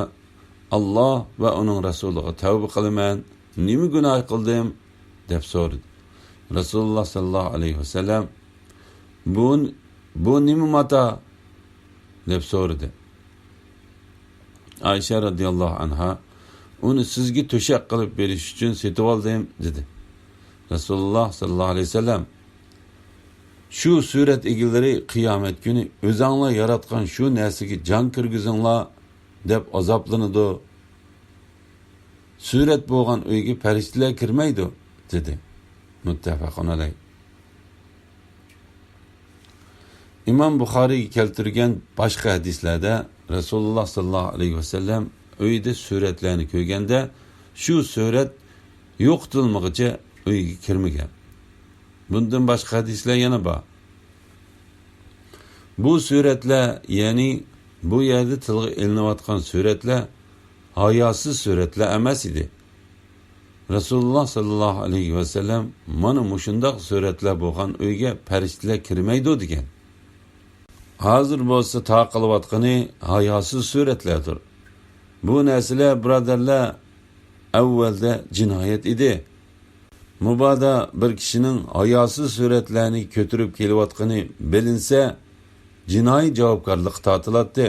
«ئاللاھ ۋە ئۇنىڭ رەسۇلىغا تەۋبە قىلىمەن، نېمە گۇناھ قىلدىم؟» دەپ سورىدى. رەسۇلۇللاھ ساللاللاھۇ ئەلەيھى ۋەسەللەم، «بۇ، بۇ نېمە ماتا؟» دەپ سورىدى. ئائىشە رەزىياللاھۇ ئەنھا، «ئۇنى سىزگە تۆشەك قىلىپ بېرىش ئۈچۈن سېتىۋالدىم» دېدى. رەسۇلۇللاھ ساللاللاھۇ ئەلەيھى ۋەسەللەم، «شۇ سۈرەت ئىگىلىرى قىيامەت كۈنى ئۆزەڭلار ياراتقان شۇ نەرسىگە جان كىرگۈزۈڭلار» دەپ ئازابلىنىدۇ. «سۈرەت بولغان ئۆيگە پەرىشتىلەر كىرمەيدۇ» دېدى. مۇتتەپەقۇن ئەلەي. ئىمام بۇخارىيگە كەلتۈرگەن باشقا ھەدىسلەردە رەسۇلۇللاھ ساللاللاھۇ ئەلەيھى ۋەسەللەم ئۆيىدە سۈرەتلەرنى كۆرگەندە، شۇ سۈرەت يوقىتىلمىغۇچە ئۆيگە كىرمىگەن. بۇندىن باشقا ھەدىسلەر يەنە بار. بۇ سۈرەتلەر، يەنى بۇ يەردە تىلغا ئېلىنىۋاتقان سۈرەتلەر ھاياسىز سۈرەتلەر ئەمەس ئىدى. رەسۇلۇللاھ ساللاللاھۇ ئەلەيھى ۋەسەللەم مانا مۇشۇنداق سۈرەتلەر بولغان ئۆيگە پەرىشتىلەر كىرمەيدۇ دېگەن. ھازىر بولسا تارقىلىۋاتقىنى ھاياسىز سۈرەتلەردۇر. بۇ نەرسىلەر، بۇرادەرلەر، ئەۋۋەلدە جىنايەت ئىدى. مۇبادا بىر كىشىنىڭ ھاياسىز سۈرەتلەرنى كۆتۈرۈپ كېلىۋاتقىنى بىلىنسە، جىنايى جاۋابكارلىققا تارتىلاتتى.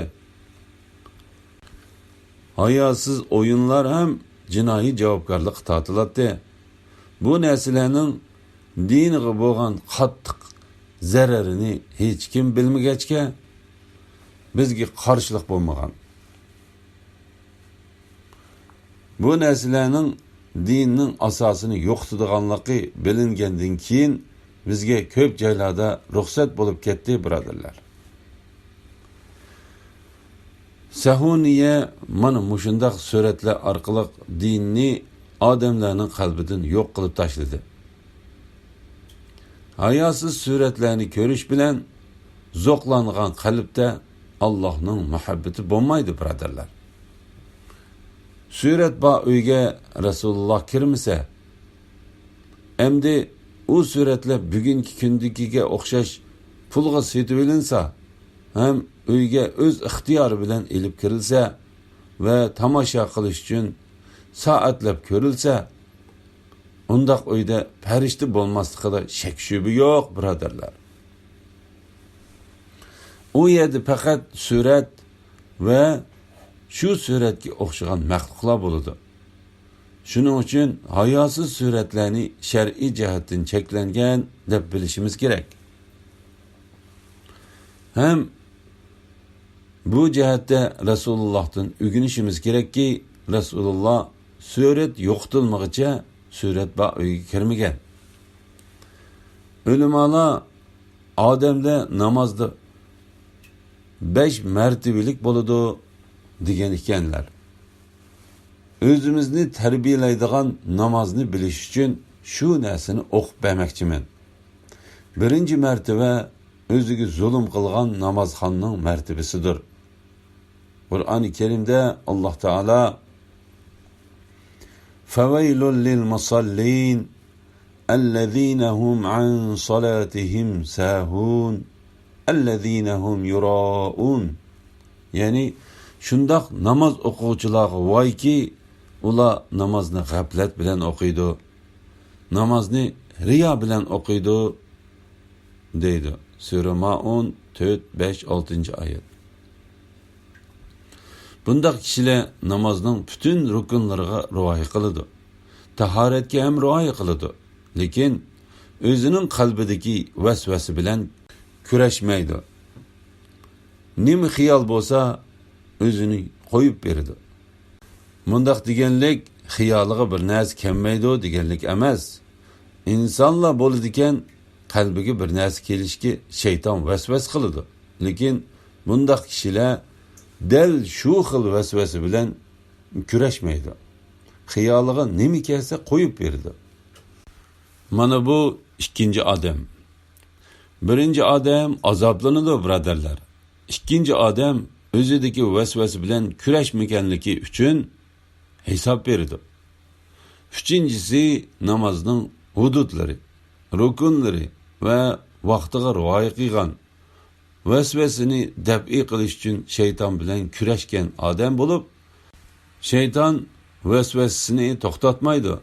ھاياسىز ئويۇنلار ھەم جىنايى جاۋابكارلىققا تارتىلاتتى. بۇ نەرسىلەرنىڭ دىنىغا بولغان قاتتىق زەرىرىنى ھېچكىم بىلمىگەچكە، بىزگە قارشىلىق بولمىغان. بۇ نەرسىلەرنىڭ دىننىڭ ئاساسىنى يوقىتىدىغانلىقى بىلىنگەندىن كېيىن، بىزگە كۆپ جايلاردا رۇخسەت بولۇپ كەتتى، بۇرادەرلەر. سەھۇنىيە مانا مۇشۇنداق سۈرەتلەر ئارقىلىق دىننى ئادەملەرنىڭ قەلبىدىن يوق قىلىپ تاشلىدى. ھاياسىز سۈرەتلەرنى كۆرۈش بىلەن زوقلانغان قەلبتە ئاللاھنىڭ مۇھەببىتى بولمايدۇ، بۇرادەرلەر. سۈرەت بار ئۆيگە رەسۇلۇللاھ كىرمىسە، ئەمدى ئۇ سۈرەتلەر بۈگۈنكى كۈندىكىگە ئوخشاش پۇلغا سېتىۋېلىنسا ھەم ئۆيگە ئۆز ئىختىيارى بىلەن ئېلىپ كىرىلسە ۋە تاماشا قىلىش ئۈچۈن سائەتلەپ كۆرۈلسە، ئۇنداق ئۆيدە پەرىشتە بولماسلىقىدا شەك-شۈبھە يوق، بۇرادەرلەر. ئۇ يەردە پەقەت سۈرەت ۋە شۇ سۈرەتكە ئوخشىغان مەخلۇقلار بولىدۇ. شۇنىڭ ئۈچۈن ھاياسىز سۈرەتلەرنى شەرئىي جەھەتتىن چەكلەنگەن دەپ بىلىشىمىز كېرەك. ھەم بۇ جەھەتتە رەسۇلۇللاھتىن ئۆگىنىشىمىز كېرەككى، رەسۇلۇللاھ سۈرەت يوقىتىلمىغىچە سۈرەت بار ئۆيگە كىرمىگەن. ئۆلىمالار ئادەملەر نامازدا بەش مەرتىۋىلىك بولىدۇ دېگەن ئىكەنلەر. ئۆزىمىزنى تەربىيەلەيدىغان نامازنى بىلىش ئۈچۈن شۇ نەرسىنى ئوقۇپ بەرمەكچىمەن. بىرىنچى مەرتىۋە ئۆزىگە زۇلۇم قىلغان نامازخاننىڭ مەرتىۋىسىدۇر. قۇرئانى كەرىمدە ئاللاھ تائالا فَوَيْلٌ لِلْمُصَلِّينَ الَّذِينَ هُمْ عَنْ صَلَاتِهِمْ سَاهُونَ الَّذِينَ هُمْ يُرَاءُونَ. يەنى شۇنداق ناماز ئوقۇغۇچىلارغا ۋايكى، ئۇلار نامازنى غەپلەت بىلەن ئوقۇيدۇ، نامازنى رىيا بىلەن ئوقۇيدۇ، دەيدۇ. سۈرە مائۇن، تۆت، بەش، ئالتىنچى ئايەت. بۇنداق كىشىلەر نامازنىڭ پۈتۈن رۇكۇنلىرىغا رىئايە قىلىدۇ، تاھارەتكە ھەم رىئايە قىلىدۇ، لېكىن ئۆزىنىڭ قەلبىدىكى ۋەسۋەسە بىلەن كۈرەشمەيدۇ. نېمە خىيال بولسا، ئۆزىنى قويۇپ بېرىدۇ. مۇنداق دېگەنلىك خىيالىغا بىر نەرسە كەلمەيدۇ دېگەنلىك ئەمەس. ئىنسانلار بولىدىكەن، قەلبىگە بىر نەرسە كېلىشكە شەيتان ۋەسۋەسە قىلىدۇ. لېكىن بۇنداق كىشىلەر دەل شۇ خىل ۋەسۋەسە بىلەن كۈرەشمەيدۇ. خىيالىغا نېمە كەلسە قويۇپ بېرىدۇ. مانا بۇ ئىككىنچى ئادەم. بىرىنچى ئادەم ئازابلىنىدۇ، بۇرادەرلەر. ئىككىنچى ئادەم ئۆزىدىكى ۋەسۋەسە بىلەن كۈرەشمىگەنلىكى ئۈچۈن ھېساب بېرىدۇ. ئۈچىنچىسى نامازنىڭ ھۇدۇدلىرى، رۇكۇنلىرى ۋە ۋاقتىغا رىئايە قىلغان، ۋەسۋەسىنى دەپئى قىلىش ئۈچۈن شەيتان بىلەن كۈرەشكەن ئادەم بولۇپ، شەيتان ۋەسۋەسىسىنى توختاتمايدۇ.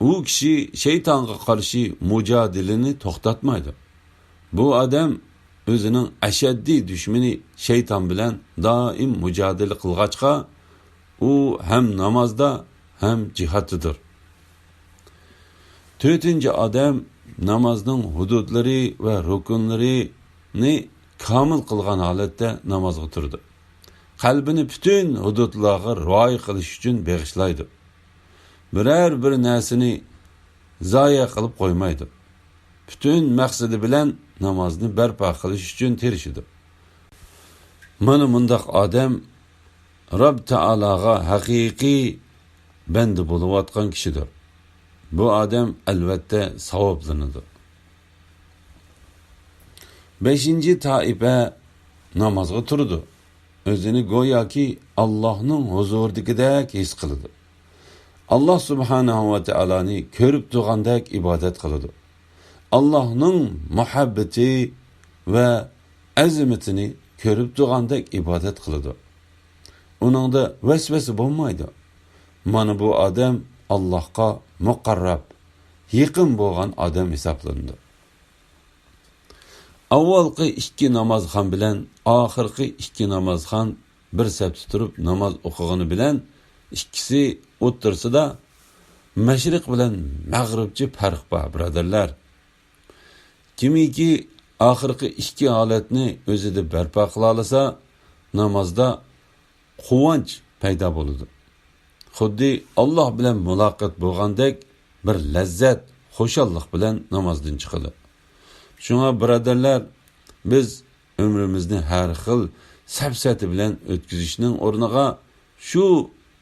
ئۇ كىشى شەيتانغا قارشى مۇجادىلىنى توختاتمايدۇ. بۇ ئادەم ئۆزىنىڭ ئەشەددىي دۈشمىنى شەيتان بىلەن دائىم مۇجادىلە قىلغاچقا، ئۇ ھەم نامازدا، ھەم جىھادتىدۇر. تۆتىنچى ئادەم نامازنىڭ ھۇدۇدلىرى ۋە رۇكۇنلىرىنى كامىل قىلغان ھالەتتە نامازغا تۇرىدۇ. قەلبىنى پۈتۈن ھۇدۇدلارغا رىئايە قىلىش ئۈچۈن بېغىشلايدۇ. بىرەر بىر نەرسىنى زايە قىلىپ قويمايدۇ. پۈتۈن مەقسىتى بىلەن نامازنى بەرپا قىلىش ئۈچۈن تىرىشىدۇ. مانا مۇنداق ئادەم رەب تائالاغا ھەقىقىي بەندە بولۇۋاتقان كىشىدۇر. بۇ ئادەم ئەلۋەتتە ساۋابلىنىدۇ. بەشىنچى تائىپە نامازغا تۇرىدۇ. ئۆزىنى گوياكى ئاللاھنىڭ ھۇزۇرىدىكىدەك ھېس قىلىدۇ. ئاللاھ سۇبھانەھۇ ۋە تائالانى كۆرۈپ تۇرغاندەك ئىبادەت قىلىدۇ. ئاللاھنىڭ مۇھەببىتى ۋە ئەزىمىتىنى كۆرۈپ تۇرغاندەك ئىبادەت قىلىدۇ. ئۇنىڭدا ۋەسۋەسە بولمايدۇ. مانا بۇ ئادەم ئاللاھقا مۇقەررەب، يېقىن بولغان ئادەم ھېسابلىنىدۇ. ئاۋۋالقى ئىككى نامازخان بىلەن ئاخىرقى ئىككى نامازخان بىر سەپتە تۇرۇپ ناماز ئوقۇغىنى بىلەن ئىككىسى ئوتتۇرىسىدا مەشرىق بىلەن مەغرىبچە پەرق بار، بۇرادەرلەر. كىمكى ئاخىرقى ئىككى ھالەتنى ئۆزىدە بەرپا قىلالىسا، نامازدا قۇۋانچ پەيدا بولىدۇ. خۇددى ئاللاھ بىلەن مۇلاقات بولغاندەك بىر لەززەت، خۇشاللىق بىلەن نامازدىن چىقىدۇ. شۇڭا بۇرادەرلەر، بىز ئۆمرىمىزنى ھەر خىل سەپسەتە بىلەن ئۆتكۈزۈشنىڭ ئورنىغا شۇ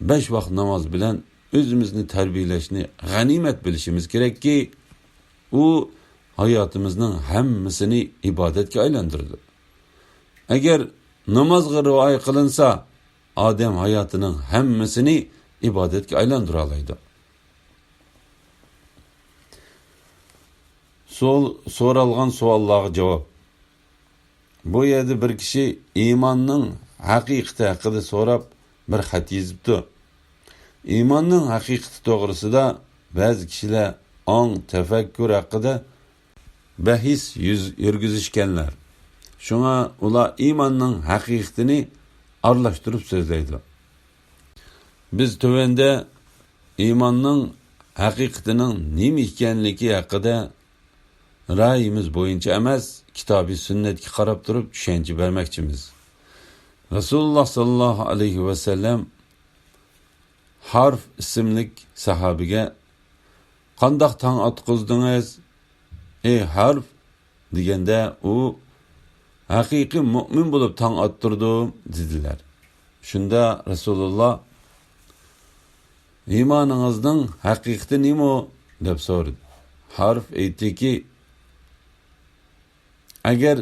بەش ۋاق ناماز بىلەن ئۆزىمىزنى تەربىيەلەشنى غەنىيمەت بىلىشىمىز كېرەككى، ئۇ ھاياتىمىزنىڭ ھەممىسىنى ئىبادەتكە ئايلاندۇرىدۇ. ئەگەر نامازغا رىئايە قىلىنسا، ئادەم ھاياتىنىڭ ھەممىسىنى ئىبادەتكە ئايلاندۇرالايدۇ. سول-، سورالغان سوئاللارغا جاۋاب. بۇ يەردە بىر كىشى ئىماننىڭ ھەقىقىتى ھەققىدە سوراپ، بىر خەت يېزىپتۇ. ئىماننىڭ ھەقىقىتى توغرىسىدا بەزى كىشىلەر ئاڭ، تەپەككۇر ھەققىدە بەھس يۈز-، يۈرگۈزۈشكەنلەر. شۇڭا ئۇلار ئىماننىڭ ھەقىقىتىنى ئارىلاشتۇرۇپ سۆزلەيدۇ. بىز تۆۋەندە ئىماننىڭ ھەقىقىتىنىڭ نېمە ئىكەنلىكى ھەققىدە رايىمىز بويىچە ئەمەس، كىتابى سۈننەتكە قاراپ تۇرۇپ چۈشەنچە بەرمەكچىمىز. رەسۇلۇللاھ ساللاللاھۇ ئەلەيھى ۋەسەللەم ھارف ئىسىملىك ساھابىگە، «قانداق تاڭ ئاتقۇزدىڭىز، ئەي ھارف؟» دېگەندە، ئۇ، «ھەقىقىي مۆمىن بولۇپ تاڭ ئاتتۇردۇم» دېدىلەر. شۇندا رەسۇلۇللاھ، «ئىمانىڭىزنىڭ ھەقىقىتى نېمە؟» دەپ سورىدى. ھارف ئېيتتىكى، «ئەگەر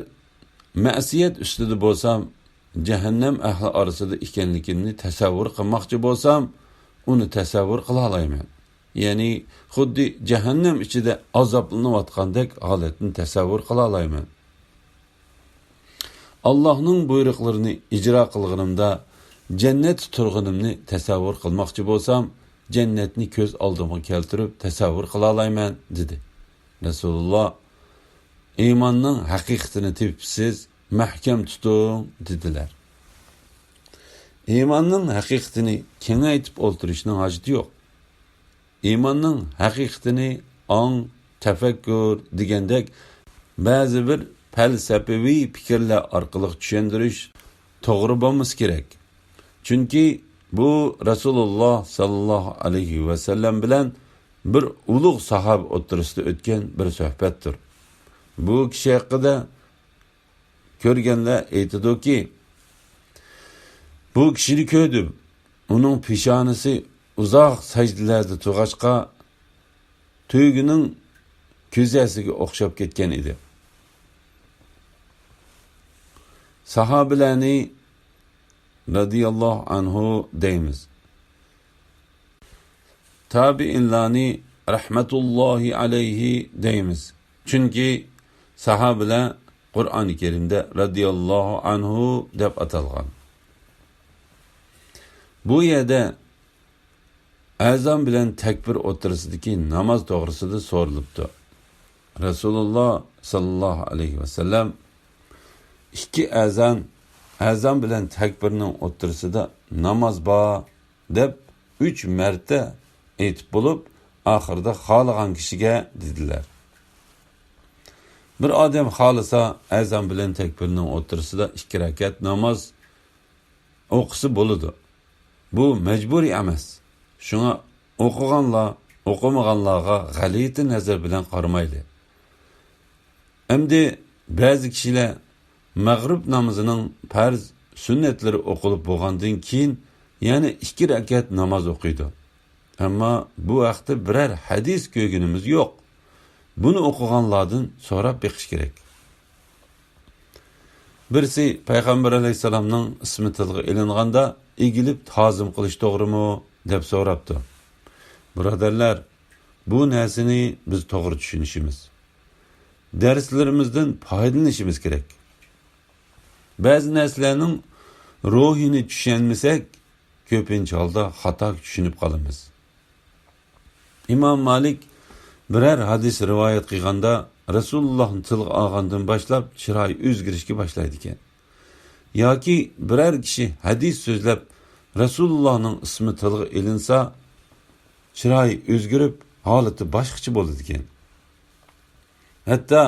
مەسىيەت ئۈستىدە بولسام، جەھەننەم ئەھلى ئارىسىدا ئىكەنلىكىمنى تەسەۋۋۇر قىلماقچى بولسام، ئۇنى تەسەۋۋۇر قىلالايمەن.» يەنى خۇددى جەھەننەم ئىچىدە ئازابلىنىۋاتقاندەك ھالەتنى تەسەۋۋۇر قىلالايمەن. «ئاللاھنىڭ بۇيرۇقلىرىنى ئىجرا قىلغىنىمدا جەننەتتە تۇرغىنىمنى تەسەۋۋۇر قىلماقچى بولسام، جەننەتنى كۆز ئالدىمغا كەلتۈرۈپ تەسەۋۋۇر قىلالايمەن» دېدى. رەسۇلۇللاھ، «ئىماننىڭ ھەقىقىتىنى تېپىپسىز، مەھكەم تۇتۇڭ» دېدىلەر. ئىماننىڭ ھەقىقىتىنى كېڭەيتىپ ئولتۇرۇشنىڭ ھاجىتى يوق. ئىماننىڭ ھەقىقىتىنى ئاڭ، تەپەككۇر دېگەندەك بەزى بىر پەلسەپىۋى پىكىرلەر ئارقىلىق چۈشەندۈرۈش توغرا بولمىسا كېرەك. چۈنكى بۇ رەسۇلۇللاھ ساللاللاھۇ ئەلەيھى ۋەسەللەم بىلەن بىر ئۇلۇغ ساھابە ئوتتۇرىسىدا ئۆتكەن بىر سۆھبەتتۇر. بۇ كىشى ھەققىدە كۆرگەنلەر ئېيتىدۇكى، بۇ كىشىنى كۆردۈم. ئۇنىڭ پېشانىسى ئۇزاق سەجدىلەردە تۇرغاچقا، تۆگىنىڭ كۆزەسىگە ئوخشاپ كەتكەن ئىدى. ساھابىلەرنى رەزىياللاھۇ ئەنھۇ دەيمىز. تابىئىنلارنى رەھمەتۇللاھى ئەلەيھى دەيمىز. چۈنكى ساھابىلەر قۇرئانى كەرىمدە رەزىياللاھۇ ئەنھۇ دەپ ئاتالغان. بۇ يەردە ئەزان بىلەن تەكبىر ئوتتۇرىسىدىكى ناماز توغرىسىدا سورىلىپتۇ. رەسۇلۇللاھ ساللاللاھۇ ئەلەيھى ۋەسەللەم، «ئىككى ئەزان، ئەزان بىلەن تەكبىرنىڭ ئوتتۇرىسىدا ناماز بار» دەپ ئۈچ مەرتە ئېيتىپ بولۇپ، ئاخىرىدا «خالىغان كىشىگە» دېدىلەر. بىر ئادەم خالىسا، ئەزان بىلەن تەكبىرنىڭ ئوتتۇرىسىدا ئىككى رەكەت ناماز ئوقۇسا بولىدۇ. بۇ مەجبۇرىي ئەمەس. شۇڭا ئوقۇغانلار، ئوقۇمىغانلارغا غەلىتە نەزەر بىلەن قارىمايلى. ئەمدى بەزى كىشىلەر مەغرىب نامىزىنىڭ پەرز، سۈننەتلىرى ئوقۇلۇپ بولغاندىن كېيىن يەنە ئىككى رەكەت ناماز ئوقۇيدۇ. ئەمما بۇ ھەقتە بىرەر ھەدىس كۆرگىنىمىز يوق. بۇنى ئوقۇغانلاردىن سوراپ بېقىش كېرەك. بىرسى پەيغەمبەر ئەلەيھىسسالامنىڭ ئىسمى تىلغا ئېلىنغاندا ئېگىلىپ تازىم قىلىش توغرىمۇ؟ دەپ سوراپتۇ. بۇرادەرلەر، بۇ نەرسىنى بىز توغرا چۈشىنىشىمىز، دەرسلىرىمىزدىن پايدىلىنىشىمىز كېرەك. بەزى نەرسىلەرنىڭ روھىنى چۈشەنمىسەك، كۆپىنچە ھالدا خاتا چۈشىنىپ قالىمىز. ئىمام مالىك بىرەر ھەدىس رىۋايەت قىلغاندا، رەسۇلۇللاھنى تىلغا ئالغاندىن باشلاپ چىرايى ئۆزگىرىشكە باشلايدىكەن. ياكى بىرەر كىشى ھەدىس سۆزلەپ، رەسۇلۇللاھنىڭ ئىسمى تىلغا ئېلىنسا، چىرايى ئۆزگىرىپ، ھالىتى باشقىچە بولىدىكەن. ھەتتا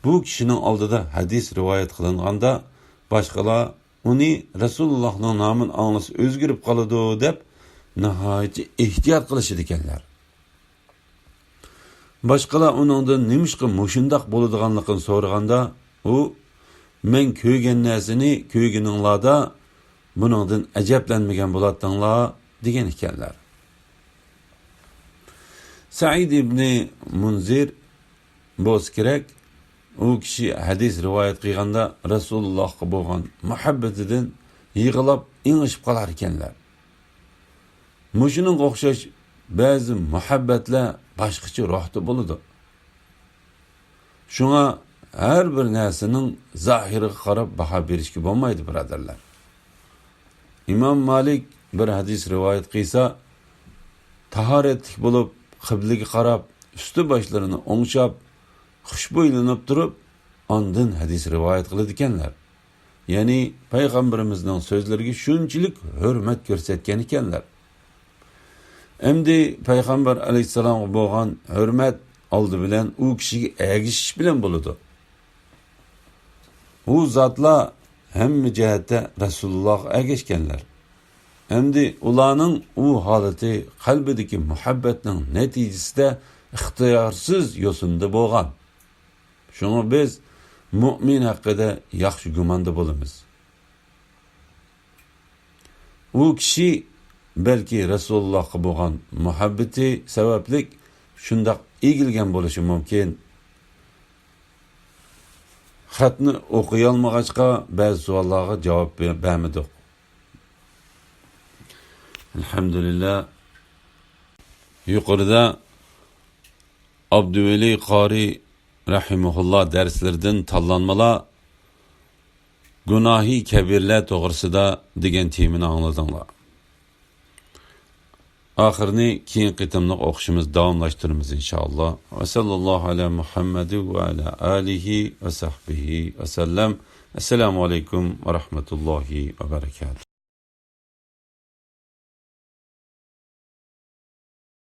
بۇ كىشىنىڭ ئالدىدا ھەدىس رىۋايەت قىلىنغاندا، باشقىلار ئۇنى رەسۇلۇللاھنىڭ نامىنى ئاڭلىسا ئۆزگىرىپ قالىدۇ دەپ، ناھايىتى ئېھتىيات قىلىشىدىكەنلەر. باشقىلار ئۇنىڭدىن نېمىشقا مۇشۇنداق بولىدىغانلىقىنى سورىغاندا، ئۇ، «مەن كۆرگەن نەرسىنى كۆرگىنىڭلاردا بۇنىڭدىن ئەجەبلەنمىگەن بولاتتىڭلار» دېگەن ئىكەنلەر. سەئىد ئىبنى مۇنزىر بولسا كېرەك، ئۇ كىشى ھەدىس رىۋايەت قىلغاندا رەسۇلۇللاھقا بولغان مۇھەببىتىدىن يىغلاپ ئېڭىشىپ قالار ئىكەنلەر. مۇشۇنىڭغا ئوخشاش بەزى مۇھەببەتلەر باشقىچە روھتا بولىدۇ. شۇڭا ھەر بىر نەرسىنىڭ زاھىرىغا قاراپ باھا بېرىشكە بولمايدۇ، بۇرادەرلەر. ئىمام مالىك بىر ھەدىس رىۋايەت قىلسا، تاھارەتلىك بولۇپ، قىبلىگە قاراپ، ئۈستى باشلىرىنى ئوڭشاپ، خۇشبۇيلىنىپ تۇرۇپ، ئاندىن ھەدىس رىۋايەت قىلىدىكەنلەر. يەنى پەيغەمبىرىمىزنىڭ سۆزلىرىگە شۇنچىلىك ھۆرمەت كۆرسەتكەن ئىكەنلەر. ئەمدى پەيغەمبەر ئەلەيھىسسالامغا بولغان ھۆرمەت ئالدى بىلەن ئۇ كىشىگە ئەگىشىش بىلەن بولىدۇ. ئۇ زاتلار ھەممە جەھەتتە رەسۇلۇللاھقا ئەگەشكەنلەر. ئەمدى ئۇلارنىڭ ئۇ ھالىتى قەلبىدىكى مۇھەببەتنىڭ نەتىجىسىدە ئىختىيارسىز يوسۇندا بولغان. شۇڭا بىز مۇئمىن ھەققىدە ياخشى گۇماندا بولىمىز. ئۇ كىشى بەلكى رەسۇلۇللاھقا بولغان مۇھەببىتى سەۋەبلىك شۇنداق ئېگىلگەن بولۇشى مۇمكىن. خەتنى ئوقۇيالمىغاچقا، بەزى سوئاللارغا جاۋاب بە-، بەرمىدۇق. ئەلھەمدۇلىللا. يۇقىرىدا ئابدۇۋەلى قارى رەھىمەھۇللا دەرسلىرىدىن تاللانمىلار، گۇناھى كەبىرلەر توغرىسىدا دېگەن تېمىنى ئاڭلىدىڭلار. ئاخىرىنى كېيىنكى قېتىملىق ئوقۇشىمىز داۋاملاشتۇرىمىز، ئىنشائاللا. ۋە ساللاللاھۇ ئەلا مۇھەممەدى ۋە ئەلا ئالىھى ۋە سەھبىھى ۋە سەللەم. ئەسسالامۇ ئەلەيكۇم ۋە رەھمەتۇللاھى ۋە بەرەكاتۇھ.